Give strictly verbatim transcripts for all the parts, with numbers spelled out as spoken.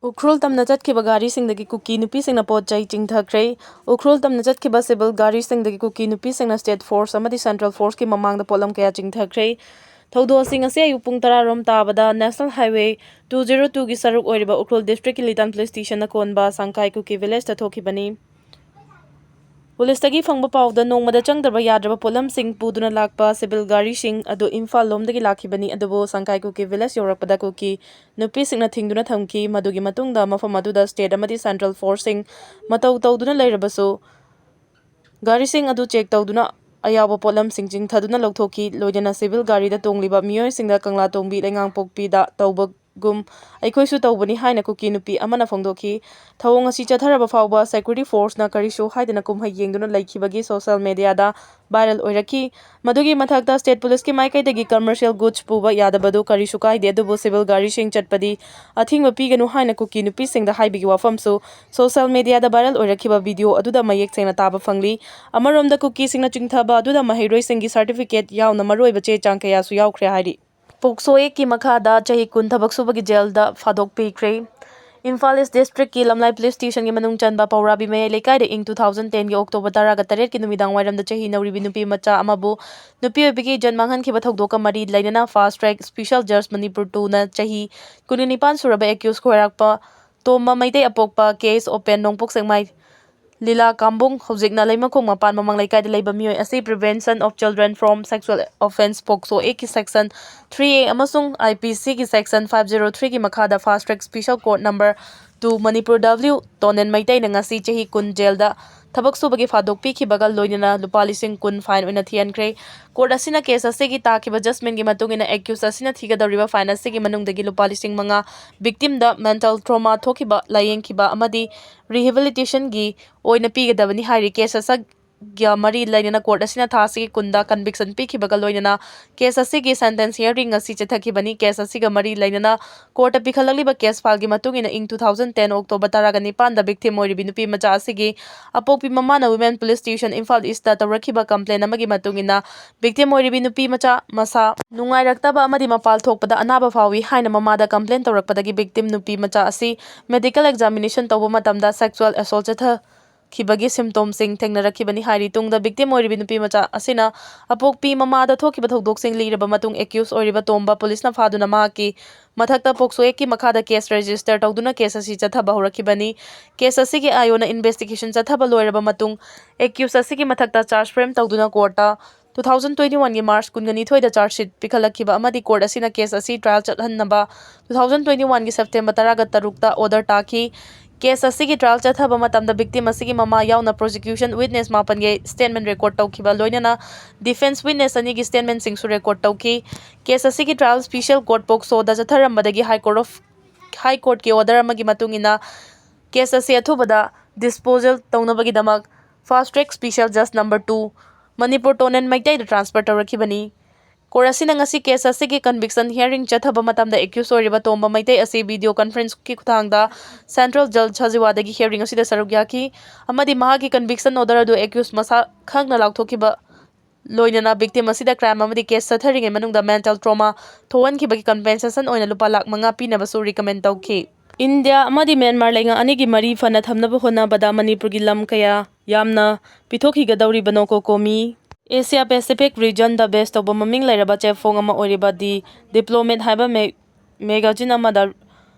ꯎꯈ꯭ꯔꯨꯜ ꯇꯝꯅ ꯆꯠꯈꯤꯕ ꯒꯥꯔꯤꯁꯤꯡꯗꯒꯤ ꯀꯨꯀꯤ ꯅꯨꯄꯤꯁꯤꯡꯅ ꯄꯣꯠ ꯆꯩ ꯆꯤꯡꯊꯈ꯭ꯔꯦ꯫ ꯎꯈ꯭ꯔꯨꯜ ꯇꯝꯅ ꯆꯠꯈꯤꯕ ꯁꯤꯚꯤꯜ ꯒꯥꯔꯤꯁꯤꯡꯗꯒꯤ ꯀꯨꯀꯤ ꯅꯨꯄꯤꯁꯤꯡꯅ ꯁ꯭ꯇꯦꯠ ꯐꯣꯔꯁ ꯑꯃꯗꯤ ꯁꯦꯟꯇ꯭ꯔꯦꯜ ꯐꯣꯔꯁꯀꯤ ꯃꯃꯥꯡꯗ ꯄꯣꯠꯂꯝ ꯀꯌꯥ ꯆꯤꯡꯊꯈ꯭ꯔꯦ꯫ ꯊꯧꯗꯣꯛꯁꯤꯡ ꯑꯁꯤ ꯑꯌꯨꯛ ꯄꯨꯡ ꯇꯔꯥ ꯔꯣꯝ ꯇꯥꯕꯗ ꯅꯦꯁꯅꯦꯜ ꯍꯥꯏꯋꯦ ꯇꯨ ꯖꯤꯔꯣ ꯇꯨꯒꯤ ꯁꯔꯨꯛ ꯑꯣꯏꯔꯤꯕ ꯎꯈ꯭ꯔꯨꯜ ꯗꯤꯁꯇ꯭ꯔꯤꯛꯀꯤ ꯂꯤꯇꯥꯟ ꯄꯨꯂꯤꯁ ꯁ꯭ꯇꯦꯁꯟꯅ ꯀꯣꯟꯕ ꯁꯪꯀꯥꯏ ꯀꯨꯀꯤ ꯚꯤꯂꯦꯖꯇ ꯊꯣꯛꯈꯤꯕꯅꯤ꯫ ꯄꯨꯂꯤꯁꯇꯒꯤ ꯐꯪꯕ ꯄꯥꯎꯗ ꯅꯣꯡꯃꯗ ꯆꯪꯗ꯭ꯔꯕ ꯌꯥꯗ꯭ꯔꯕ ꯄꯣꯠꯂꯝꯁꯤꯡ ꯄꯨꯗꯨꯅ ꯂꯥꯛꯄ ꯁꯤꯚꯤꯜ ꯒꯥꯔꯤꯁꯤꯡ ꯑꯗꯨ ꯏꯝꯐꯥꯜ ꯂꯣꯝꯗꯒꯤ ꯂꯥꯛꯈꯤꯕꯅꯤ, ꯑꯗꯨꯕꯨ ꯁꯪꯀꯥꯏ ꯀꯨꯀꯤ ꯚꯤꯂꯦꯖ ꯌꯧꯔꯛꯄꯗ ꯀꯨꯀꯤ ꯅꯨꯄꯤꯁꯤꯡꯅ ꯊꯤꯡꯗꯨꯅ ꯊꯝꯈꯤ꯫ ꯃꯗꯨꯒꯤ ꯃꯇꯨꯡꯗ ꯃꯐꯝ ꯑꯗꯨꯗ ꯁ꯭ꯇꯦꯠ ꯑꯃꯗꯤ ꯁꯦꯟꯇ꯭ꯔꯦꯜ ꯐꯣꯔꯁꯁꯤꯡ ꯃꯇꯧ ꯇꯧꯗꯨꯅ ꯂꯩꯔꯕꯁꯨ, ꯒꯥꯔꯤꯁꯤꯡ ꯑꯗꯨ ꯆꯦꯛ ꯇꯧꯗꯨꯅ ꯑꯌꯥꯎꯕ ꯄꯣꯠꯂꯝꯁꯤꯡ ꯆꯤꯡꯊꯗꯨꯅ ꯂꯧꯊꯣꯛꯈꯤ꯫ ꯂꯣꯏꯅꯅ ꯁꯤꯚꯤꯜ ꯒꯥꯔꯤꯗ ꯇꯣꯡꯂꯤꯕ ꯃꯤꯑꯣꯏꯁꯤꯡꯗ ꯀꯪꯂꯥꯇꯣꯡꯕꯤ ꯂꯩꯉꯥꯡꯄꯣꯛꯄꯤꯗ ꯇꯧꯕꯒꯨꯝ ꯑꯩꯈꯣꯏꯁꯨ ꯇꯧꯕꯅꯤ ꯍꯥꯏꯅ ꯀꯨꯀꯤ ꯅꯨꯄꯤ ꯑꯃꯅ ꯐꯣꯡꯗꯣꯛꯈꯤ꯫ ꯊꯧꯑꯣꯡ ꯑꯁꯤ ꯆꯠꯊꯔꯕ ꯐꯥꯎꯕ ꯁꯦꯀ꯭ꯌꯨꯔꯤꯇꯤ ꯐꯣꯔꯁꯅ ꯀꯔꯤꯁꯨ ꯍꯥꯏꯗꯅ ꯀꯨꯝꯍꯩ ꯌꯦꯡꯗꯨꯅ ꯂꯩꯈꯤꯕꯒꯤ ꯁꯣꯁꯤꯌꯦꯜ ꯃꯦꯗꯤꯌꯥꯗ ꯚꯥꯏꯔꯦꯜ ꯑꯣꯏꯔꯛꯈꯤ꯫ ꯃꯗꯨꯒꯤ ꯃꯊꯛꯇ ꯁ꯭ꯇꯦꯠ ꯄꯨꯂꯤꯁꯀꯤ ꯃꯥꯏꯀꯩꯗꯒꯤ ꯀꯃꯔꯁꯤꯌꯦꯜ ꯒꯨꯗꯁ ꯄꯨꯕ ꯌꯥꯗꯕꯗꯨ ꯀꯔꯤꯁꯨ ꯀꯥꯏꯗꯦ, ꯑꯗꯨꯕꯨ ꯁꯤꯚꯤꯜ ꯒꯥꯔꯤꯁꯤꯡ ꯆꯠꯄꯗꯤ ꯑꯊꯤꯡꯕ ꯄꯤꯒꯅꯨ ꯍꯥꯏꯅ ꯀꯨꯀꯤ ꯅꯨꯄꯤꯁꯤꯡꯗ ꯍꯥꯏꯕꯒꯤ ꯋꯥꯐꯝꯁꯨ ꯁꯣꯁꯤꯌꯦꯜ ꯃꯦꯗꯤꯌꯥꯗ ꯚꯥꯏꯔꯦꯜ ꯑꯣꯏꯔꯛꯈꯤꯕ ꯚꯤꯗꯤꯑꯣ ꯑꯗꯨꯗ ꯃꯌꯦꯛ ꯁꯦꯡꯅ ꯇꯥꯕ ꯐꯪꯂꯤ꯫ ꯑꯃꯔꯣꯝꯗ ꯀꯨꯀꯤꯁꯤꯡꯅ ꯆꯤꯡꯊꯕ ꯑꯗꯨꯗ ꯃꯍꯩꯔꯣꯏꯁꯤꯡꯒꯤ ꯁꯥꯔꯇꯤꯐꯤꯀꯦꯠ ꯌꯥꯎꯅ ꯃꯔꯨꯑꯣꯏꯕ ꯆꯦ ꯆꯥꯡ ꯀꯌꯥꯁꯨ ꯌꯥꯎꯈ꯭ꯔꯦ ꯍꯥꯏꯔꯤ꯫ ꯄꯣꯛꯁꯣ ꯑꯦꯛꯀꯤ ꯃꯈꯥꯗ ꯆꯍꯤ ꯀꯨꯟ ꯊꯕꯛ ꯁꯨꯕꯒꯤ ꯖꯦꯜꯗ ꯐꯥꯗꯣꯛꯄꯤꯈ꯭ꯔꯦ꯫ ꯏꯝꯐꯥꯜ ꯏꯁ ꯗꯤꯁꯇ꯭ꯔꯤꯛꯀꯤ ꯂꯝꯂꯥꯏ ꯄꯨꯂꯤꯁ ꯁ꯭ꯇꯦꯁꯟꯒꯤ ꯃꯅꯨꯡ ꯆꯟꯕ ꯄꯧꯔꯥꯕꯤ ꯃꯌꯥꯏ ꯂꯩꯀꯥꯏꯗ ꯏꯪ ꯇꯨ ꯊꯥꯎꯖꯟ ꯇꯦꯟꯒꯤ ꯑꯣꯛꯇꯣꯕꯔ ꯇꯔꯥꯒ ꯇꯔꯦꯠꯀꯤ ꯅꯨꯃꯤꯗꯥꯡ ꯋꯥꯏꯔꯝꯗ ꯆꯍꯤ ꯅꯧꯔꯤꯕꯤ ꯅꯨꯄꯤ ꯃꯆꯥ ꯑꯃꯕꯨ ꯅꯨꯄꯤ ꯑꯣꯏꯕꯤꯒꯤ ꯏꯖꯠ ꯃꯥꯡꯍꯟꯈꯤꯕ ꯊꯧꯗꯣꯛꯀ ꯃꯔꯤ ꯂꯩꯅꯅ ꯐꯥꯁ ꯇ꯭ꯔꯦꯛ ꯁ꯭ꯄꯤꯁꯦꯜ ꯖꯖ ꯃꯅꯤꯄꯨꯔ ꯇꯨꯅ ꯆꯍꯤ ꯀꯨꯟꯅꯤꯄꯥꯟ ꯁꯨꯔꯕ ꯑꯦꯀ꯭ꯌꯨꯁ ꯈꯣꯏꯔꯥꯛꯄ ꯇꯣꯝꯕ ꯃꯩꯇꯩ ꯑꯄꯣꯛꯄ ꯀꯦꯁ ꯑꯣꯄꯦꯟ ꯅꯣꯡꯄꯣꯛ ꯁꯦꯛꯃꯥꯏ ꯂꯤꯂꯥ ꯀꯥꯝꯕꯨꯡ, ꯍꯧꯖꯤꯛꯅ ꯂꯩꯃꯈꯣꯡ ꯃꯄꯥꯟ ꯃꯃꯥꯡ ꯂꯩꯀꯥꯏꯗ ꯂꯩꯕ ꯃꯤꯑꯣꯏ ꯑꯁꯤ Prevention of Children from Sexual Offence, POCSO ꯑꯦꯛꯀꯤ ꯁꯦꯛꯁꯟ ꯊ꯭ꯔꯤ ꯑꯦ ꯑꯃꯁꯨꯡ ꯑꯥꯏ ꯄꯤ ꯁꯤꯒꯤ ꯁꯦꯛꯁꯟ ꯐꯥꯏꯚ ꯖꯤꯔꯣ ꯊ꯭ꯔꯤꯒꯤ ꯃꯈꯥꯗ fast track special court number two Manipur W ꯇꯣꯟꯗꯦꯟ ꯃꯩꯇꯩꯅ ꯉꯁꯤ ꯆꯍꯤ ꯀꯨꯟ ꯖꯦꯜꯗ ꯊꯕꯛ ꯁꯨꯕꯒꯤ ꯐꯥꯗꯣꯛꯄꯤꯈꯤꯕꯒ ꯂꯣꯏꯅꯅ ꯂꯨꯄꯥ ꯂꯤꯁꯤꯡ ꯀꯨꯟ ꯐꯥꯏꯟ ꯑꯣꯏꯅ ꯊꯤꯍꯟꯈ꯭ꯔꯦ꯫ ꯀꯣꯔꯠ ꯑꯁꯤꯅ ꯀꯦꯁ ꯑꯁꯤꯒꯤ ꯇꯥꯈꯤꯕ ꯖꯖꯃꯦꯟꯒꯤ ꯃꯇꯨꯡ ꯏꯟꯅ ꯑꯦꯀ꯭ꯌꯨꯁ ꯑꯁꯤꯅ ꯊꯤꯒꯗꯧꯔꯤꯕ ꯐꯥꯏꯟ ꯑꯁꯤꯒꯤ ꯃꯅꯨꯡꯗꯒꯤ ꯂꯨꯄꯥ ꯂꯤꯁꯤꯡ ꯃꯉꯥ ꯚꯤꯛꯇꯤꯝꯗ ꯃꯦꯟꯇꯜ ꯇ꯭ꯔꯣꯃꯥ ꯊꯣꯛꯈꯤꯕ ꯂꯥꯌꯦꯡꯈꯤꯕ ꯑꯃꯗꯤ ꯔꯤꯍꯦꯕꯤꯂꯤꯇꯦꯁꯟꯒꯤ ꯑꯣꯏꯅ ꯄꯤꯒꯗꯕꯅꯤ ꯍꯥꯏꯔꯤ꯫ ꯀꯦꯁ ꯑꯁꯤ ꯒ ꯃꯔꯤ ꯂꯩꯅꯅ ꯀꯣꯔꯠ ꯑꯁꯤꯅ ꯊꯥ ꯑꯁꯤꯒꯤ ꯀꯨꯟꯗ ꯀꯟꯚꯤꯛꯁꯟ ꯄꯤꯈꯤꯕꯒ ꯂꯣꯏꯅꯅ ꯀꯦꯁ ꯑꯁꯤꯒꯤ ꯁꯦꯟꯇꯦꯟꯁ ꯍꯤꯌꯥꯔꯤꯡ ꯉꯁꯤ ꯆꯠꯊꯈꯤꯕꯅꯤ꯫ ꯀꯦꯁ ꯑꯁꯤꯒ ꯃꯔꯤ ꯂꯩꯅꯅ ꯀꯣꯔꯠꯇ ꯄꯤꯈꯠꯂꯛꯂꯤꯕ ꯀꯦꯁ ꯐꯥꯏꯜꯒꯤ ꯃꯇꯨꯡ ꯏꯟꯅ ꯏꯪ two thousand ten October ꯇꯔꯥꯒ ꯅꯤꯄꯥꯟꯗ victim ꯑꯣꯏꯔꯤꯕꯤ ꯅꯨꯄꯤ ꯃꯆꯥ ꯑꯁꯤꯒꯤ ꯑꯄꯣꯛꯄꯤ ꯃꯃꯥꯅ Women Police Station Imphal east ꯇꯧꯔꯛꯈꯤꯕ ꯀꯝꯄ꯭ꯂꯦꯟ ꯑꯃꯒꯤ ꯃꯇꯨꯡ ꯏꯟꯅ victim ꯑꯣꯏꯔꯤꯕꯤ ꯅꯨꯄꯤ ꯃꯆꯥ ꯃꯁꯥ ꯅꯨꯡꯉꯥꯏꯔꯛꯇꯕ ꯑꯃꯗꯤ ꯃꯄꯥꯜ ꯊꯣꯛꯄꯗ ꯑꯅꯥꯕ ꯐꯥꯎꯏ ꯍꯥꯏꯅ ꯃꯃꯥꯗ ꯀꯝꯄ꯭ꯂꯦꯟ ꯇꯧꯔꯛꯄꯗꯒꯤ victim ꯅꯨꯄꯤ ꯃꯆꯥ ꯑꯁꯤ medical examination ꯇꯧꯕ ꯃꯇꯝꯗ sexual assault ꯆꯠꯊ ꯈꯤꯕꯒꯤ symptomꯁꯤꯡ ꯊꯦꯡꯅꯔꯛꯈꯤꯕꯅꯤ ꯍꯥꯏꯔꯤ꯫ ꯇꯨꯡꯗ victim ꯑꯣꯏꯔꯤꯕꯤ ꯅꯨꯄꯤ ꯃꯆꯥ ꯑꯁꯤꯅ ꯑꯄꯣꯛꯄꯤ ꯃꯃꯥꯗ ꯊꯣꯛꯈꯤꯕ ꯊꯧꯗꯣꯛꯁꯤꯡ ꯂꯤꯔꯕ ꯃꯇꯨꯡ accused ꯑꯣꯏꯔꯤꯕ ꯇꯣꯝꯕ ꯄꯨꯂꯤꯁꯅ ꯐꯥꯗꯨꯅ ꯃꯍꯥꯛꯀꯤ ꯃꯊꯛꯇ POCSO Actꯀꯤ ꯃꯈꯥꯗ case register ꯇꯧꯗꯨꯅ case ꯑꯁꯤ ꯆꯠꯊꯕ ꯍꯧꯔꯛꯈꯤꯕꯅꯤ꯫ Case ꯑꯁꯤꯒꯤ ꯑꯥꯏꯑꯣꯅ investigation ꯆꯠꯊꯕ ꯂꯣꯏꯔꯕ ꯃꯇꯨꯡ accused ꯑꯁꯤꯒꯤ ꯃꯊꯛꯇ charge frame ꯇꯧꯗꯨꯅ ꯀꯣꯔꯠꯇ two thousand twenty oneꯒꯤ March ꯀꯨꯟꯒ ꯅꯤꯊꯣꯏꯗ charge sheet ꯄꯤꯈꯠꯂꯛꯈꯤꯕ ꯑꯃꯗꯤ ꯀꯣꯔꯠ ꯑꯁꯤꯅ case ꯑꯁꯤ trial ꯆꯠꯍꯟꯅꯕ two thousand twenty oneꯒꯤ September ꯇꯔꯥꯒ ꯇꯔꯨꯛꯇ order ꯇꯥꯈꯤ꯫ Case ꯑꯁꯤꯒꯤ trial ꯆꯠꯊꯕ ꯃꯇꯝꯗ victim ꯑꯁꯤꯒꯤ ꯃꯃꯥ ꯌꯥꯎꯅ prosecution witness ꯃꯥꯄꯟꯒꯤ statement record ꯇꯧꯈꯤꯕ ꯂꯣꯏꯅꯅ defence witness ꯑꯅꯤꯒꯤ statementꯁꯤꯡꯁꯨ record ꯇꯧꯈꯤ꯫ Case ꯑꯁꯤꯒꯤ trial special court POCSOꯗ ꯆꯠꯊꯔꯝꯕꯗꯒꯤ High Court of High Courtꯀꯤ order ꯑꯃꯒꯤ ꯃꯇꯨꯡ ꯏꯟꯅ case ꯑꯁꯤ ꯑꯊꯨꯕꯗ disposal ꯇꯧꯅꯕꯒꯤꯗꯃꯛ fast track special judge number two Manipur ꯇꯣꯅꯦꯟ ꯃꯩꯇꯩꯗ transfer ꯇꯧꯔꯛꯈꯤꯕꯅꯤ꯫ Court ꯑꯁꯤꯅ ꯉꯁꯤ case ꯑꯁꯤꯒꯤ conviction hearing ꯆꯠꯊꯕ ꯃꯇꯝꯗ accused ꯑꯣꯏꯔꯤꯕ ꯇꯣꯝꯕ ꯃꯩꯇꯩ ꯑꯁꯤ video conferenceꯀꯤ ꯈꯨꯠꯊꯥꯡꯗ Central Jail ꯁꯖꯤꯋꯥꯗꯒꯤ hearing ꯑꯁꯤꯗ ꯁꯔꯨꯛ ꯌꯥꯈꯤ ꯑꯃꯗꯤ ꯃꯍꯥꯛꯀꯤ conviction order ꯑꯗꯨ accused ꯃꯁꯥ ꯈꯪꯅ ꯂꯥꯎꯊꯣꯛꯈꯤꯕ ꯂꯣꯏꯅꯅ victim ꯑꯁꯤꯗ crime ꯑꯃꯗꯤ case ꯆꯠꯊꯔꯤꯉꯩ ꯃꯅꯨꯡꯗ mental trauma ꯊꯣꯛꯍꯟꯈꯤꯕꯒꯤ compensation ꯑꯣꯏꯅ ꯂꯨꯄꯥ ꯂꯥꯈ ꯃꯉꯥ ꯄꯤꯅꯕꯁꯨ recommend ꯇꯧꯈꯤ꯫ ꯏꯟꯗꯤꯌꯥ ꯑꯃꯗꯤ ꯃ꯭ꯌꯥꯟꯃꯥꯔ ꯂꯩꯉꯥꯛ ꯑꯅꯤꯒꯤ ꯃꯔꯤ ꯐꯅ ꯊꯝꯅꯕ ꯍꯣꯠꯅꯕꯗ ꯃꯅꯤꯄꯨꯔꯒꯤ ꯂꯝ ꯀꯌꯥ ꯌꯥꯝꯅ ꯄꯤꯊꯣꯛꯈꯤꯒꯗꯧꯔꯤꯕꯅꯣ? COCOMI꯫ Asia Pacific regionꯗ base ꯇꯧꯕ ꯃꯃꯤꯡ ꯂꯩꯔꯕ ꯆꯦꯐꯣꯡ ꯑꯃ ꯑꯣꯏꯔꯤꯕ The Diplomat ꯍꯥꯏꯕ ꯃꯦ-, magazine ꯑꯃꯗ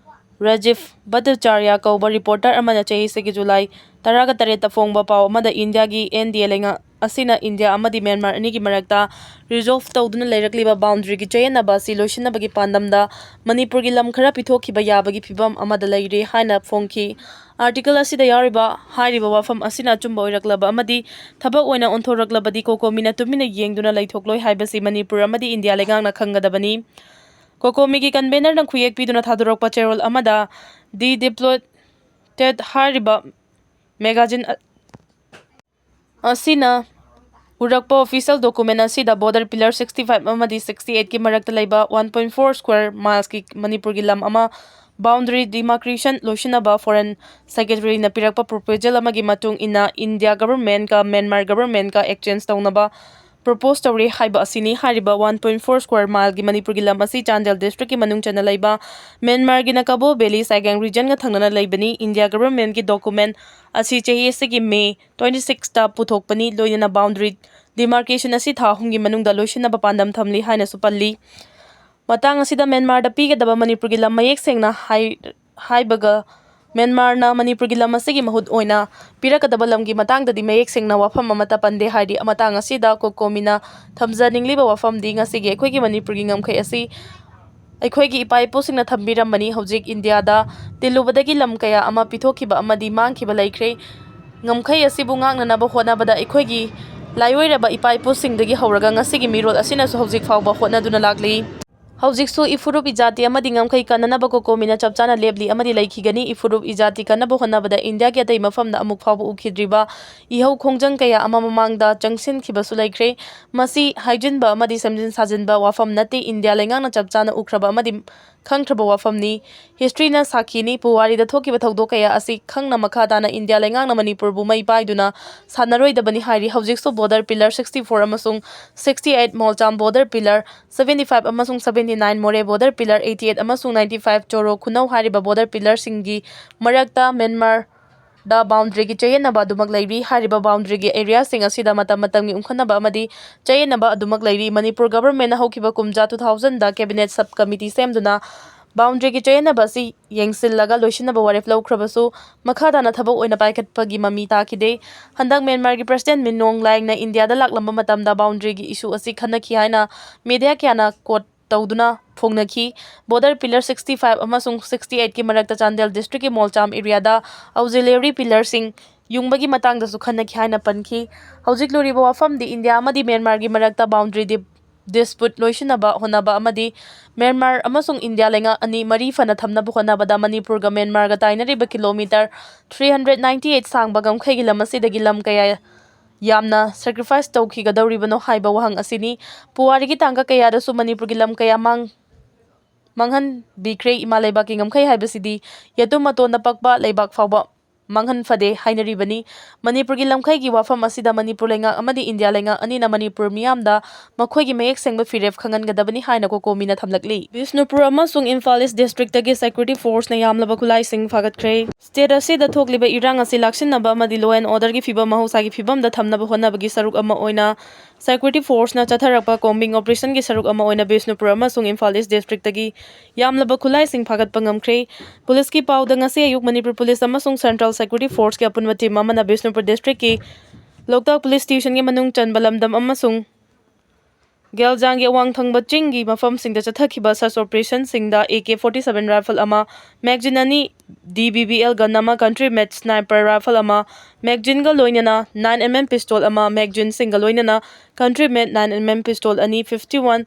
ꯔꯥꯖꯤꯕ ꯚꯠꯇꯥꯆꯥꯔꯌ ꯀꯧꯕ reporter ꯑꯃꯅ ꯆꯍꯤꯁꯤꯒꯤ July ꯇꯔꯥꯒ ꯇꯔꯦꯠꯇ ꯐꯣꯡꯕ ꯄꯥꯎ ꯑꯃꯗ ꯏꯟꯗꯤꯌꯥꯒꯤ NDA ꯂꯩꯉꯥꯛ ꯑꯁꯤꯅ ꯏꯟꯗꯤꯌꯥ ꯑꯃꯗꯤ ꯃ꯭ꯌꯥꯟꯃꯥꯔ ꯑꯅꯤꯒꯤ ꯃꯔꯛꯇ resolve ꯇꯧꯗꯨꯅ ꯂꯩꯔꯛꯂꯤꯕ boundaryꯒꯤ ꯆꯌꯦꯠꯅꯕ ꯑꯁꯤ ꯂꯣꯏꯁꯤꯟꯅꯕꯒꯤ ꯄꯥꯟꯗꯝꯗ ꯃꯅꯤꯄꯨꯔꯒꯤ ꯂꯝ ꯈꯔ ꯄꯤꯊꯣꯛꯈꯤꯕ ꯌꯥꯕꯒꯤ ꯐꯤꯚꯝ ꯑꯃꯗ ꯂꯩꯔꯦ ꯍꯥꯏꯅ ꯐꯣꯡꯈꯤ꯫ Article ꯑꯁꯤꯗ ꯌꯥꯎꯔꯤꯕ ꯍꯥꯏꯔꯤꯕ ꯋꯥꯐꯝ ꯑꯁꯤꯅ ꯑꯆꯨꯝꯕ ꯑꯣꯏꯔꯛꯂꯕ ꯑꯃꯗꯤ ꯊꯕꯛ ꯑꯣꯏꯅ ꯑꯣꯟꯊꯣꯔꯛꯂꯕꯗꯤ COCOMIꯅ ꯇꯨꯃꯤꯟꯅ ꯌꯦꯡꯗꯨꯅ ꯂꯩꯊꯣꯛꯂꯣꯏ ꯍꯥꯏꯕꯁꯤ ꯃꯅꯤꯄꯨꯔ ꯑꯃꯗꯤ ꯏꯟꯗꯤꯌꯥ ꯂꯩꯉꯥꯛꯅ ꯈꯪꯒꯗꯕꯅꯤ꯫ COCOMIꯒꯤ convenerꯅ ꯈꯨꯌꯦꯛ ꯄꯤꯗꯨꯅ ꯊꯥꯗꯣꯔꯛꯄ ꯆꯦꯔꯣꯜ ꯑꯃꯗ The Diplomat ꯍꯥꯏꯔꯤꯕ magazine ꯑ-, ꯑꯁꯤꯅ ꯎꯔꯛꯄ official document ꯑꯁꯤꯗ border pillar sixty five ꯑꯃꯗꯤ sixty eight ꯀꯤ ꯃꯔꯛꯇ ꯂꯩꯕ one point four square miles ꯀꯤ ꯃꯅꯤꯄꯨꯔꯒꯤ ꯂꯝ ꯑꯃ boundary demarcation ꯂꯣꯏꯁꯤꯟꯅꯕ Foreign Secretary ꯅ ꯄꯤꯔꯛꯄ proposal ꯑꯃꯒꯤ ꯃꯇꯨꯡ ꯏꯟꯅ India government ꯀ Myanmar government ꯀ exchange ꯇꯧꯅꯕ propose ꯇꯧꯔꯦ ꯍꯥꯏꯕ ꯑꯁꯤꯅꯤ꯫ ꯍꯥꯏꯔꯤꯕ one point four square mile ꯒꯤ ꯃꯅꯤꯄꯨꯔꯒꯤ ꯂꯝ ꯑꯁꯤ ꯆꯥꯟꯗꯦꯜ district ꯀꯤ ꯃꯅꯨꯡ ꯆꯟꯅ ꯂꯩꯕ ꯃ꯭ꯌꯥꯟꯃꯥꯔꯒꯤ ꯅꯀꯥꯕꯣ valley ꯁꯥꯏꯒꯥꯡ region ꯒ ꯊꯪꯅꯅ ꯂꯩꯕꯅꯤ꯫ India government ꯀꯤ document ꯑꯁꯤ ꯆꯍꯤ ꯑꯁꯤꯒꯤ May twenty six ꯇ ꯄꯨꯊꯣꯛꯄꯅꯤ꯫ ꯂꯣꯏꯅꯅ boundary demarcation ꯑꯁꯤ ꯊꯥ ꯑꯍꯨꯝꯒꯤ ꯃꯅꯨꯡꯗ ꯂꯣꯏꯁꯤꯟꯅꯕ ꯄꯥꯟꯗꯝ ꯊꯝꯂꯤ ꯍꯥꯏꯅꯁꯨ ꯄꯜꯂꯤ꯫ ꯃꯇꯥꯡ ꯑꯁꯤꯗ ꯃ꯭ꯌꯥꯟꯃꯥꯔꯗ ꯄꯤꯒꯗꯕ ꯃꯅꯤꯄꯨꯔꯒꯤ ꯂꯝ ꯃꯌꯦꯛ ꯁꯦꯡꯅ ꯍꯥꯏ-, ꯍꯥꯏꯕꯒ ꯃ꯭ꯌꯥꯟꯃꯥꯔꯅ ꯃꯅꯤꯄꯨꯔꯒꯤ ꯂꯝ ꯑꯁꯤꯒꯤ ꯃꯍꯨꯠ ꯑꯣꯏꯅ ꯄꯤꯔꯛꯀꯗꯕ ꯂꯝꯒꯤ ꯃꯇꯥꯡꯗꯗꯤ ꯃꯌꯦꯛ ꯁꯦꯡꯅ ꯋꯥꯐꯝ ꯑꯃꯠꯇ ꯄꯟꯗꯦ ꯍꯥꯏꯔꯤ꯫ ꯃꯇꯥꯡ ꯑꯁꯤꯗ ꯀꯣꯀꯣꯃꯤꯅ ꯊꯝꯖꯅꯤꯡꯂꯤꯕ ꯋꯥꯐꯝꯗꯤ ꯉꯁꯤꯒꯤ ꯑꯩꯈꯣꯏꯒꯤ ꯃꯅꯤꯄꯨꯔꯒꯤ ꯉꯝꯈꯩ ꯑꯁꯤ ꯑꯩꯈꯣꯏꯒꯤ ꯏꯄꯥ ꯏꯄꯨꯁꯤꯡꯅ ꯊꯝꯕꯤꯔꯝꯕꯅꯤ꯫ ꯍꯧꯖꯤꯛ ꯏꯟꯗꯤꯌꯥꯗ ꯇꯤꯜꯂꯨꯕꯗꯒꯤ ꯂꯝ ꯀꯌꯥ ꯑꯃ ꯄꯤꯊꯣꯛꯈꯤꯕ ꯑꯃꯗꯤ ꯃꯥꯡꯈꯤꯕ ꯂꯩꯈ꯭ꯔꯦ꯫ ꯉꯝꯈꯩ ꯑꯁꯤꯕꯨ ꯉꯥꯛꯅꯅꯕ ꯍꯣꯠꯅꯕꯗ ꯑꯩꯈꯣꯏꯒꯤ ꯂꯥꯏꯑꯣꯏꯔꯕ ꯏꯄꯥ ꯏꯄꯨꯁꯤꯡꯗꯒꯤ ꯍꯧꯔꯒ ꯉꯁꯤꯒꯤ ꯃꯤꯔꯣꯜ ꯑꯁꯤꯅꯁꯨ ꯍꯧꯖꯤꯛ ꯐꯥꯎꯕ ꯍꯣꯠꯅꯗꯨꯅ ꯂꯥꯛꯂꯤ꯫ ꯍꯧꯖꯤꯛꯁꯨ ꯏꯐꯨꯔꯨꯞ ꯏꯖꯥꯇꯤ ꯑꯃꯗꯤ ꯉꯝꯈꯩ ꯀꯟꯅꯅꯕ ꯀꯣꯀꯣꯃꯤꯅ ꯆꯞ ꯆꯥꯅ ꯂꯦꯞꯂꯤ ꯑꯃꯗꯤ ꯂꯩꯈꯤꯒꯅꯤ꯫ ꯏꯐꯨꯔꯨꯞ ꯏꯖꯥꯇꯤ ꯀꯟꯅꯕ ꯍꯣꯠꯅꯕꯗ ꯏꯟꯗꯤꯌꯥꯒꯤ ꯑꯇꯩ ꯃꯐꯝꯗ ꯑꯃꯨꯛ ꯐꯥꯎꯕ ꯎꯈꯤꯗ꯭ꯔꯤꯕ ꯏꯍꯧ ꯈꯣꯡꯖꯪ ꯀꯌꯥ ꯑꯃ ꯃꯃꯥꯡꯗ ꯆꯪꯁꯤꯟꯈꯤꯕꯁꯨ ꯂꯩꯈ꯭ꯔꯦ꯫ ꯃꯁꯤ ꯍꯥꯏꯖꯤꯟꯕ ꯑꯃꯗꯤ ꯁꯦꯝꯖꯤꯟ ꯁꯥꯖꯤꯟꯕ ꯋꯥꯐꯝ ꯅꯠꯇꯦ꯫ ꯏꯟꯗꯤꯌꯥ ꯂꯩꯉꯥꯛꯅ ꯆꯞ ꯆꯥꯅ ꯎꯈ꯭ꯔꯕ ꯑꯃꯗꯤ ꯈꯪꯈ꯭ꯔꯕ ꯋꯥꯐꯝꯅꯤ꯫ History ꯅ ꯁꯥꯈꯤꯅꯤ꯫ ꯄꯨꯋꯥꯔꯤꯗ ꯊꯣꯛꯈꯤꯕ ꯊꯧꯗꯣꯛ ꯀꯌꯥ ꯑꯁꯤ ꯈꯪꯅ ꯃꯈꯥ ꯇꯥꯅ ꯏꯟꯗꯤꯌꯥ ꯂꯩꯉꯥꯛꯅ ꯃꯅꯤꯄꯨꯔꯕꯨ ꯃꯩ ꯄꯥꯏꯗꯨꯅ ꯁꯥꯟꯅꯔꯣꯏꯗꯕꯅꯤ ꯍꯥꯏꯔꯤ꯫ ꯍꯧꯖꯤꯛꯁꯨ border pillar sixty four ꯑꯃꯁꯨꯡ sixty eight, ꯃꯣꯜꯆꯥꯝ border pillar seventy five ꯑꯃꯁꯨꯡ seventy nine, ꯃꯣꯔꯦ border pillar eighty eight ꯑꯃꯁꯨꯡ ninety five, ꯆꯣꯔꯣ ꯈꯨꯅꯧ ꯍꯥꯏꯔꯤꯕ border pillar ꯁꯤꯡꯒꯤ ꯃꯔꯛꯇ ꯃ꯭ꯌꯥꯟꯃꯥꯔ ꯗ boundary ꯒꯤ ꯆꯌꯦꯠꯅꯕ ꯑꯗꯨꯃꯛ ꯂꯩꯔꯤ꯫ ꯍꯥꯏꯔꯤꯕ boundary ꯒꯤ area ꯁꯤꯡ ꯑꯁꯤꯗ ꯃꯇꯝ ꯃꯇꯝꯒꯤ ꯎꯪꯈꯠꯅꯕ ꯑꯃꯗꯤ ꯆꯌꯦꯠꯅꯕ ꯑꯗꯨꯃꯛ ꯂꯩꯔꯤ꯫ ꯃꯅꯤꯄꯨꯔ government ꯅ ꯍꯧꯈꯤꯕ ꯀꯨꯝꯖꯥ two thousand ꯗ cabinet sub committee ꯁꯦꯝꯗꯨꯅ boundary ꯒꯤ ꯆꯌꯦꯠꯅꯕ ꯑꯁꯤ ꯌꯦꯡꯁꯤꯜꯂꯒ ꯂꯣꯏꯁꯤꯟꯅꯕ ꯋꯥꯔꯦꯞ ꯂꯧꯈ꯭ꯔꯕꯁꯨ ꯃꯈꯥ ꯇꯥꯅ ꯊꯕꯛ ꯑꯣꯏꯅ ꯄꯥꯏꯈꯠꯄꯒꯤ ꯃꯃꯤ ꯇꯥꯈꯤꯗꯦ꯫ ꯍꯟꯗꯛ ꯃ꯭ꯌꯥꯟꯃꯥꯔꯒꯤ president ꯃꯤꯟ ꯑꯣꯡ ꯂꯥꯏꯡꯅ ꯏꯟꯗꯤꯌꯥꯗ ꯂꯥꯛꯂꯝꯕ ꯃꯇꯝꯗ boundary ꯒꯤ issue ꯑꯁꯤ ꯈꯟꯅꯈꯤ ꯍꯥꯏꯅ media ꯀꯌꯥꯅ quote ꯇꯧꯗꯨꯅ ꯐꯣꯡꯅꯈꯤ꯫ Border pillar sixty five ꯑꯃꯁꯨꯡ sixty eight ꯀꯤ ꯃꯔꯛꯇ ꯆꯥꯟꯗꯦꯜ district ꯀꯤ ꯃꯣꯜꯆꯥꯝ area ꯗ auxiliary pillar ꯁꯤꯡ ꯌꯨꯡꯕꯒꯤ ꯃꯇꯥꯡꯗꯁꯨ ꯈꯟꯅꯈꯤ ꯍꯥꯏꯅ ꯄꯟꯈꯤ꯫ ꯍꯧꯖꯤꯛ ꯂꯨꯔꯤꯕ ꯋꯥꯐꯝꯗꯤ ꯏꯟꯗꯤꯌꯥ ꯑꯃꯗꯤ ꯃ꯭ꯌꯥꯟꯃꯥꯔꯒꯤ ꯃꯔꯛꯇ boundary di-, dispute ꯂꯣꯏꯁꯤꯟꯅꯕ ꯍꯣꯠꯅꯕ ꯑꯃꯗꯤ ꯃ꯭ꯌꯥꯟꯃꯥꯔ ꯑꯃꯁꯨꯡ ꯏꯟꯗꯤꯌꯥ ꯂꯩꯉꯥꯛ ꯑꯅꯤ ꯃꯔꯤ ꯐꯅ ꯊꯝꯅꯕ ꯍꯣꯠꯅꯕꯗ ꯃꯅꯤꯄꯨꯔꯒ ꯃ꯭ꯌꯥꯟꯃꯥꯔꯒ ꯇꯥꯏꯅꯔꯤꯕ kilometre three hundred ninety eight ꯁꯥꯡꯕ ꯉꯝꯈꯩꯒꯤ ꯂꯝ ꯑꯁꯤꯗꯒꯤ ꯂꯝ ꯀꯌꯥ ꯌꯥꯝꯅ sacrifice ꯇꯧꯈꯤꯒꯗꯧꯔꯤꯕꯅꯣ ꯍꯥꯏꯕ ꯋꯥꯍꯪ ꯑꯁꯤꯅꯤ꯫ ꯄꯨꯋꯥꯔꯤꯒꯤ ꯇꯥꯡꯀꯛ ꯀꯌꯥꯗꯁꯨ ꯃꯅꯤꯄꯨꯔꯒꯤ ꯂꯝ ꯀꯌꯥ ꯃꯥꯡ-, ꯃꯥꯡꯍꯟꯕꯤꯈ꯭ꯔꯦ꯫ ꯏꯃꯥ ꯂꯩꯕꯥꯛꯀꯤ ꯉꯝꯈꯩ ꯍꯥꯏꯕꯁꯤꯗꯤ ꯌꯦꯇꯨꯝ ꯃꯇꯣꯟꯗ ꯄꯛꯄ ꯂꯩꯕꯥꯛ ꯐꯥꯎꯕ ꯃꯥꯡꯍꯟ ꯐꯗꯦ ꯍꯥꯏꯅꯔꯤꯕꯅꯤ꯫ ꯃꯅꯤꯄꯨꯔꯒꯤ ꯂꯝꯈꯩꯒꯤ ꯋꯥꯐꯝ ꯑꯁꯤꯗ ꯃꯅꯤꯄꯨꯔ ꯂꯩꯉꯥꯛ ꯑꯃꯗꯤ ꯏꯟꯗꯤꯌꯥ ꯂꯩꯉꯥꯛ ꯑꯅꯤꯅ ꯃꯅꯤꯄꯨꯔ ꯃꯤꯌꯥꯝꯗ ꯃꯈꯣꯏꯒꯤ ꯃꯌꯦꯛ ꯁꯦꯡꯕ ꯐꯤꯔꯦꯞ ꯈꯪꯍꯟꯒꯗꯕꯅꯤ ꯍꯥꯏꯅ ꯀꯣꯀꯣꯃꯤꯅ ꯊꯝꯂꯛꯂꯤ꯫ ꯕꯤꯁꯅꯨꯄꯨꯔ ꯑꯃꯁꯨꯡ ꯏꯝꯐꯥꯜ ꯏꯁ ꯗꯤꯁꯇ꯭ꯔꯤꯛꯇꯒꯤ security forceꯅ ꯌꯥꯝꯂꯕ ꯈꯨꯠꯂꯥꯏꯁꯤꯡ ꯐꯥꯒꯠꯈ꯭ꯔꯦ꯫ State ꯑꯁꯤꯗ ꯊꯣꯛꯂꯤꯕ ꯏꯔꯥꯡ ꯑꯁꯤ ꯂꯥꯛꯁꯤꯟꯅꯕ ꯑꯃꯗꯤ law and orderꯒꯤ ꯐꯤꯕꯝ ꯃꯍꯧꯁꯥꯒꯤ ꯐꯤꯕꯝꯗ ꯊꯝꯅꯕ ꯍꯣꯠꯅꯕꯒꯤ ꯁꯔꯨꯛ ꯑꯃ ꯑꯣꯏꯅ security forceꯅ ꯆꯠꯊꯔꯛꯄ combing operationꯒꯤ ꯁꯔꯨꯛ ꯑꯃ ꯑꯣꯏꯅ ꯕꯤꯁꯅꯨꯄꯨꯔ ꯑꯃꯁꯨꯡ ꯏꯝꯐꯥꯜ ꯏꯁ ꯗꯤꯁꯇ꯭ꯔꯤꯛꯇꯒꯤ ꯌꯥꯝꯂꯕ ꯈꯨꯠꯂꯥꯏꯁꯤꯡ ꯐꯥꯒꯠꯄ ꯉꯝꯈ꯭ꯔꯦ꯫ ꯄꯨꯂꯤꯁꯀꯤ ꯄꯥꯎꯗ ꯉꯁꯤ ꯑꯌꯨꯛ ꯃꯅꯤꯄꯨꯔ ꯄꯨꯂꯤꯁ ꯑꯃꯁꯨꯡ Central Security Forceꯀꯤ ꯑꯄꯨꯟꯕ team ꯑꯃꯅ ꯕꯤꯁꯅꯨꯄꯨꯔ districtꯀꯤ ꯂꯣꯛꯇꯥꯛ police stationꯒꯤ ꯃꯅꯨꯡ ꯆꯟꯕ ꯂꯝꯗꯝ ꯑꯃꯁꯨꯡ ꯒꯦꯜꯖꯥꯡꯒꯤ ꯑꯋꯥꯡ ꯊꯪꯕ ꯆꯤꯡꯒꯤ ꯃꯐꯝꯁꯤꯡꯗ ꯆꯠꯊꯈꯤꯕ search operationꯁꯤꯡꯗ AK forty seven rifle ꯑꯃ, magazine ꯑꯅꯤ, DBBL gun ꯑꯃ, country made sniper rifle ꯑꯃ, magazineꯒ ꯂꯣꯏꯅꯅ nine MM pistol ꯑꯃ, magazineꯁꯤꯡꯒ ꯂꯣꯏꯅꯅ country made nine MM pistol ꯑꯅꯤ, fifty one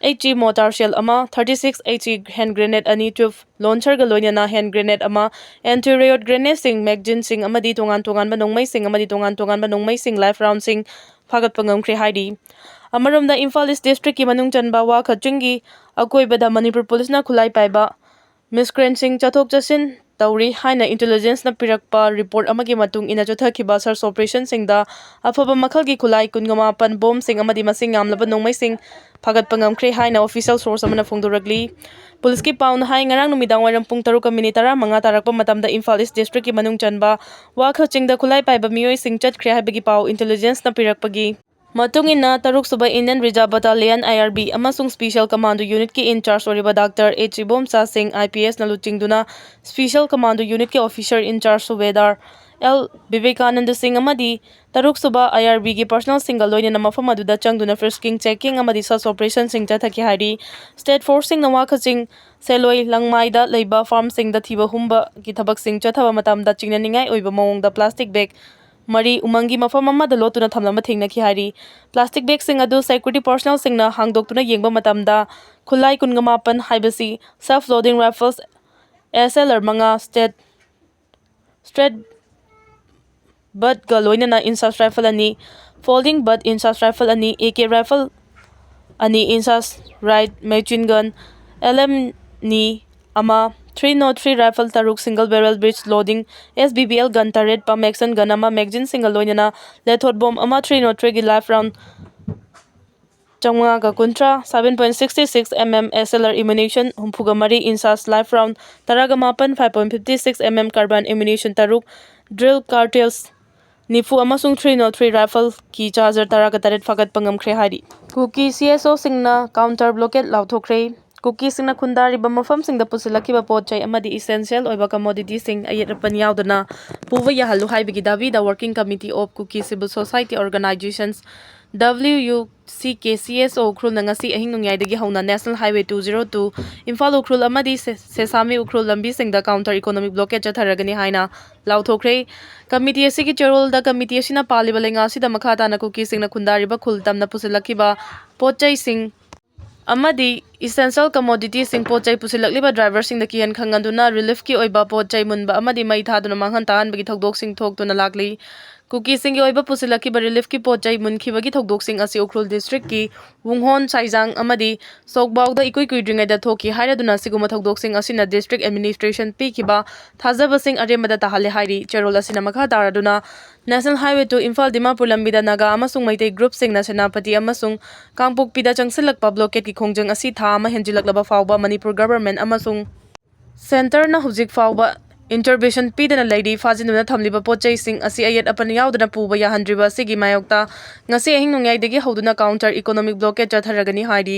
HE mortar shell ꯑꯃ, thirty six HE hand grenade ꯑꯅꯤ, twelve launcherꯒ ꯂꯣꯏꯅꯅ hand grenade ꯑꯃ, anti riot grenadeꯁꯤꯡ, magazineꯁꯤꯡ ꯑꯃꯗꯤ ꯇꯣꯉꯥꯟ ꯇꯣꯉꯥꯟꯕ ꯅꯣꯡꯃꯩꯁꯤꯡ ꯑꯃꯗꯤ ꯇꯣꯉꯥꯟ ꯇꯣꯉꯥꯟꯕ ꯅꯣꯡꯃꯩꯁꯤꯡ, live roundꯁꯤꯡ ꯐꯥꯒꯠꯄ ꯉꯝꯈ꯭ꯔꯦ ꯍꯥꯏꯔꯤ꯫ ꯑꯃꯔꯣꯝꯗ ꯏꯝꯐꯥꯜ ꯏꯁ ꯗꯤꯁꯇ꯭ꯔꯤꯛꯀꯤ ꯃꯅꯨꯡ ꯆꯟꯕ ꯋꯥ ꯈꯆꯤꯡꯒꯤ ꯑꯀꯣꯏꯕꯗ ꯃꯅꯤꯄꯨꯔ ꯄꯨꯂꯤꯁꯅ ꯈꯨꯠꯂꯥꯏ ꯄꯥꯏꯕ miscreantꯁꯤꯡ ꯆꯠꯊꯣꯛ ꯆꯠꯁꯤꯟ ꯇꯧꯔꯤ ꯍꯥꯏꯅ intelligenceꯅ ꯄꯤꯔꯛꯄ report ꯑꯃꯒꯤ ꯃꯇꯨꯡ ꯏꯟꯅ ꯆꯠꯊꯈꯤꯕ search operationꯁꯤꯡꯗ ꯑꯐꯕ ꯃꯈꯜꯒꯤ ꯈꯨꯠꯂꯥꯏ ꯀꯨꯟꯃꯥꯄꯟ, bombꯁꯤꯡ ꯑꯃꯗꯤ ꯃꯁꯤꯡ ꯌꯥꯝꯂꯕ ꯅꯣꯡꯃꯩꯁꯤꯡ ꯐꯥꯒꯠꯄ ꯉꯝꯈ꯭ꯔꯦ ꯍꯥꯏꯅ official source ꯑꯃꯅ ꯐꯣꯡꯗꯣꯔꯛꯂꯤ꯫ ꯄꯨꯂꯤꯁꯀꯤ ꯄꯥꯎꯅ ꯍꯥꯏ, ꯉꯔꯥꯡ ꯅꯨꯃꯤꯗꯥꯡ ꯋꯥꯏꯔꯝ ꯄꯨꯡ ꯇꯔꯨꯛꯀ minute ꯇꯔꯥꯃꯉꯥ ꯇꯥꯔꯛꯄ ꯃꯇꯝꯗ ꯏꯝꯐꯥꯜ ꯏꯁ ꯗꯤꯁꯇ꯭ꯔꯤꯛꯀꯤ ꯃꯅꯨꯡ ꯆꯟꯕ ꯋꯥ ꯈꯆꯤꯡꯗ ꯈꯨꯠꯂꯥꯏ ꯄꯥꯏꯕ ꯃꯤꯑꯣꯏꯁꯤꯡ ꯆꯠꯈ꯭ꯔꯦ ꯍꯥꯏꯕꯒꯤ ꯄꯥꯎ intelligenceꯅ ꯄꯤꯔꯛꯄꯒꯤ ꯃꯇꯨꯡ ꯏꯟꯅ ꯇꯔꯨꯛ ꯁꯨꯕ Indian Reserve Battalion, IRB, ꯑꯃꯁꯨꯡ Special Commando Unitꯀꯤ in charge ꯑꯣꯏꯔꯤꯕ Doctor H ꯏꯕꯣꯝꯆꯥ ꯁꯤꯡ, IPSꯅ ꯂꯨꯆꯤꯡꯗꯨꯅ Special Commando Unitꯀꯤ officer in charge Subedar L Vivekananda ꯁꯤꯡ ꯑꯃꯗꯤ ꯇꯔꯨꯛ ꯁꯨꯕ IRBꯒꯤ personnelꯁꯤꯡꯒ ꯂꯣꯏꯅꯅ ꯃꯐꯝ ꯑꯗꯨꯗ ꯆꯪꯗꯨꯅ frisking, checking ꯑꯃꯗꯤ search operationꯁꯤꯡ ꯆꯠꯊꯈꯤ ꯍꯥꯏꯔꯤ꯫ State forceꯁꯤꯡꯅ ꯋꯥ ꯈꯆꯤꯡ, ꯁꯦꯂꯣꯏ, ꯂꯪꯃꯥꯏꯗ ꯂꯩꯕ farmꯁꯤꯡꯗ ꯊꯤꯕ ꯍꯨꯝꯕꯒꯤ ꯊꯕꯛꯁꯤꯡ ꯆꯠꯊꯕ ꯃꯇꯝꯗ ꯆꯤꯡꯅꯅꯤꯡꯉꯥꯏ ꯑꯣꯏꯕ ꯃꯑꯣꯡꯗ plastic bag ꯃꯔꯤ ꯎꯃꯪꯒꯤ ꯃꯐꯝ ꯑꯃꯗ ꯂꯣꯠꯇꯨꯅ ꯊꯝꯂꯝꯕ ꯊꯦꯡꯅꯈꯤ ꯍꯥꯏꯔꯤ꯫ Plastic bagꯁꯤꯡ ꯑꯗꯨ security personnelꯁꯤꯡꯅ ꯍꯥꯡꯗꯣꯛꯇꯨꯅ ꯌꯦꯡꯕ ꯃꯇꯝꯗ ꯈꯨꯠꯂꯥꯏ ꯀꯨꯟꯃꯥꯄꯟ ꯍꯥꯏꯕꯁꯤ self loading rifles, SLR ꯃꯉꯥ, state, straight ꯕꯠꯒ ꯂꯣꯏꯅꯅ ꯏꯟꯁꯥꯁ ꯔꯥꯏꯐꯜ ꯑꯅꯤ, ꯐꯣꯜꯗꯤꯡ ꯕꯠ ꯏꯟꯁꯥꯁ ꯔꯥꯏꯐꯜ ꯑꯅꯤ, ꯑꯦ ꯀꯦ ꯔꯥꯏꯐꯜ ꯑꯅꯤ, INSAS light machine gun, L M ꯑꯅꯤ ꯑꯃ, ꯊ꯭ꯔꯤ ꯅꯣꯠ ꯊ꯭ꯔꯤ ꯔꯥꯏꯐꯜ ꯇꯔꯨꯛ, single barrel breech loading, S B B L gun ꯇꯔꯦꯠ, ꯄꯝ ꯑꯦꯛꯁꯟ ꯒꯟ ꯑꯃ, ꯃꯦꯒꯖꯤꯟꯁꯤꯡꯒ ꯂꯣꯏꯅꯅ ꯂꯦꯊꯣꯠ ꯕꯣꯝ ꯑꯃ, ꯊ꯭ꯔꯤ ꯅꯣꯠ ꯊ꯭ꯔꯤꯒꯤ ꯂꯥꯏꯐ ꯔꯥꯎꯟ ꯆꯥꯝꯃꯉꯥꯒ ꯀꯨꯟꯊ꯭ꯔꯥ, seven point sixty six M M S L R ammunition ꯍꯨꯝꯐꯨꯒ ꯃꯔꯤ, ꯏꯟꯁꯥꯁ ꯂꯥꯏꯐ ꯔꯥꯎꯟ ꯇꯔꯥꯒ ꯃꯥꯄꯟ, five point fifty six M M carbine ammunition ꯇꯔꯨꯛ, ꯗ꯭ꯔꯤꯜ ꯀꯥꯔꯇꯦꯜꯁ ꯅꯤꯐꯨ ꯑꯃꯁꯨꯡ ꯊ꯭ꯔꯤ ꯅꯣꯠ ꯊ꯭ꯔꯤ ꯔꯥꯏꯐꯜꯒꯤ ꯆꯥꯔꯖꯔ ꯇꯔꯥꯒ ꯇꯔꯦꯠ ꯐꯥꯒꯠꯄ ꯉꯝꯈ꯭ꯔꯦ ꯍꯥꯏꯔꯤ꯫ ꯀꯨꯀꯤ ꯁꯤ ꯑꯦꯁ ꯑꯣꯁꯤꯡꯅ ꯀꯥꯎꯟꯇꯔ ꯕ꯭ꯂꯣꯀꯦꯠ ꯂꯥꯎꯊꯣꯛꯈ꯭ꯔꯦ꯫ ꯀꯨꯀꯤꯁꯤꯡꯅ ꯈꯨꯟꯗꯥꯔꯤꯕ ꯃꯐꯝꯁꯤꯡꯗ ꯄꯨꯁꯤꯜꯂꯛꯈꯤꯕ ꯄꯣꯠ ꯆꯩ ꯑꯃꯗꯤ ꯏꯁꯦꯟꯁꯤꯌꯦꯜ ꯑꯣꯏꯕ ꯀꯃꯣꯗꯤꯇꯤꯁꯤꯡ ꯑꯌꯦꯠ ꯑꯄꯟ ꯌꯥꯎꯗꯅ ꯄꯨꯕ ꯌꯥꯍꯜꯂꯨ ꯍꯥꯏꯕꯒꯤ ꯗꯥꯕꯤꯗ Working Committee of Kuki Civil Society Organizations, W U C K C S O, ꯎꯈ꯭ꯔꯨꯜꯅ ꯉꯁꯤ ꯑꯍꯤꯡ ꯅꯣꯡꯌꯥꯏꯗꯒꯤ ꯍꯧꯅ National Highway two zero two, Imphal Ukhrul ꯑꯃꯗꯤ ꯁꯦ-, ꯁꯦꯁꯥꯃꯤ ꯎꯈ꯭ꯔꯨꯜ ꯂꯝꯕꯤꯁꯤꯡꯗ ꯀꯥꯎꯟꯇꯔ ꯏꯀꯣꯅꯣꯃꯤꯛ ꯕ꯭ꯂꯣꯀꯦꯠ ꯆꯠꯊꯔꯒꯅꯤ ꯍꯥꯏꯅ ꯂꯥꯎꯊꯣꯛꯈ꯭ꯔꯦ꯫ ꯀꯃꯤꯇꯤ ꯑꯁꯤꯒꯤ ꯆꯦꯔꯣꯜꯗ ꯀꯃꯤꯇꯤ ꯑꯁꯤꯅ ꯄꯥꯜꯂꯤꯕ ꯂꯩꯉꯥꯛ ꯑꯁꯤꯗ ꯃꯈꯥ ꯇꯥꯅ ꯀꯨꯀꯤꯁꯤꯡꯅ ꯈꯨꯟꯗꯥꯔꯤꯕ ꯈꯨꯜ ꯇꯝꯅ ꯄꯨꯁꯤꯜꯂꯛꯈꯤꯕ ꯄꯣꯠ ꯆꯩꯁꯤꯡ ꯑꯃꯗꯤ ꯏꯁꯦꯟꯁꯤꯌꯦꯜ ꯀꯃꯣꯗꯤꯇꯤꯁꯤꯡ ꯄꯣꯠ ꯆꯩ ꯄꯨꯁꯤꯜꯂꯛꯂꯤꯕ ꯗ꯭ꯔꯥꯏꯚꯔꯁꯤꯡꯗ ꯀꯤꯍꯟ ꯈꯪꯍꯟꯗꯨꯅ ꯔꯤꯂꯤꯐꯀꯤ ꯑꯣꯏꯕ ꯄꯣꯠ ꯆꯩ ꯃꯨꯟꯕ ꯑꯃꯗꯤ ꯃꯩ ꯊꯥꯗꯨꯅ ꯃꯥꯡꯍꯟ ꯇꯥꯛꯍꯟꯕꯒꯤ ꯊꯧꯗꯣꯛꯁꯤꯡ ꯊꯣꯛꯇꯨꯅ ꯂꯥꯛꯂꯤ꯫ ꯀꯨꯀꯤꯁꯤꯡꯒꯤ ꯑꯣꯏꯕ ꯄꯨꯁꯤꯜꯂꯛꯈꯤꯕ ꯔꯤꯂꯤꯐꯀꯤ ꯄꯣꯠ ꯆꯩ ꯃꯨꯟꯈꯤꯕꯒꯤ ꯊꯧꯗꯣꯛꯁꯤꯡ ꯑꯁꯤ ꯎꯈ꯭ꯔꯨꯜ ꯗꯤꯁꯇ꯭ꯔꯤꯛꯀꯤ ꯋꯨꯡꯍꯣꯟ, ꯁꯥꯏꯖꯥꯡ ꯑꯃꯗꯤ ꯁꯣꯛꯕꯥꯎꯗ ꯏꯀꯨꯏ ꯀꯨꯏꯗ꯭ꯔꯤꯉꯩꯗ ꯊꯣꯛꯈꯤ ꯍꯥꯏꯔꯗꯨꯅ ꯑꯁꯤꯒꯨꯝꯕ ꯊꯧꯗꯣꯛꯁꯤꯡ ꯑꯁꯤꯅ ꯗꯤꯁꯇ꯭ꯔꯤꯛ ꯑꯦꯗꯃꯤꯅꯤꯁꯇ꯭ꯔꯦꯁꯟ ꯄꯤꯈꯤꯕ ꯊꯥꯖꯕꯁꯤꯡ ꯑꯔꯦꯝꯕꯗ ꯇꯥꯍꯜꯂꯦ ꯍꯥꯏꯔꯤ꯫ ꯆꯦꯔꯣꯜ ꯑꯁꯤꯅ ꯃꯈꯥ ꯇꯥꯔꯗꯨꯅ National Highway two Imphal Dimapur ꯂꯝꯕꯤꯗ ꯅꯥꯒꯥ ꯑꯃꯁꯨꯡ ꯃꯩꯇꯩ ꯒ꯭ꯔꯨꯞꯁꯤꯡꯅ ꯁꯦꯅꯥꯄꯇꯤ ꯑꯃꯁꯨꯡ ꯀꯥꯡꯄꯣꯛꯄꯤꯗ ꯆꯪꯁꯤꯜꯂꯛꯄ ꯕ꯭ꯂꯣꯀꯦꯠꯀꯤ ꯈꯣꯡꯖꯪ ꯑꯁꯤ ꯊꯥ ꯑꯃ ꯍꯦꯟꯖꯤꯜꯂꯛꯂꯕ ꯐꯥꯎꯕ ꯃꯅꯤꯄꯨꯔ ꯒꯚꯔꯟꯃꯦꯟꯠ ꯑꯃꯁꯨꯡ ꯁꯦꯟꯇꯔꯅ ꯍꯧꯖꯤꯛ ꯐꯥꯎꯕ ꯏꯟꯇꯔꯚꯦꯟꯁꯟ ꯄꯤꯗꯅ ꯂꯩꯔꯤ꯫ ꯐꯥꯖꯤꯟꯗꯨꯅ ꯊꯝꯂꯤꯕ ꯄꯣꯠ ꯆꯩꯁꯤꯡ ꯑꯁꯤ ꯑꯌꯦꯠ ꯑꯄꯟ ꯌꯥꯎꯗꯅ ꯄꯨꯕ ꯌꯥꯍꯟꯗ꯭ꯔꯤꯕ ꯑꯁꯤꯒꯤ ꯃꯥꯌꯣꯛꯇ ꯉꯁꯤ ꯑꯍꯤꯡ ꯅꯣꯡꯌꯥꯏꯗꯒꯤ ꯍꯧꯗꯨꯅ ꯀꯥꯎꯟꯇꯔ ꯏꯀꯣꯅꯣꯃꯤꯛ ꯕ꯭ꯂꯣꯀꯦꯠ ꯆꯠꯊꯔꯒꯅꯤ ꯍꯥꯏꯔꯤ꯫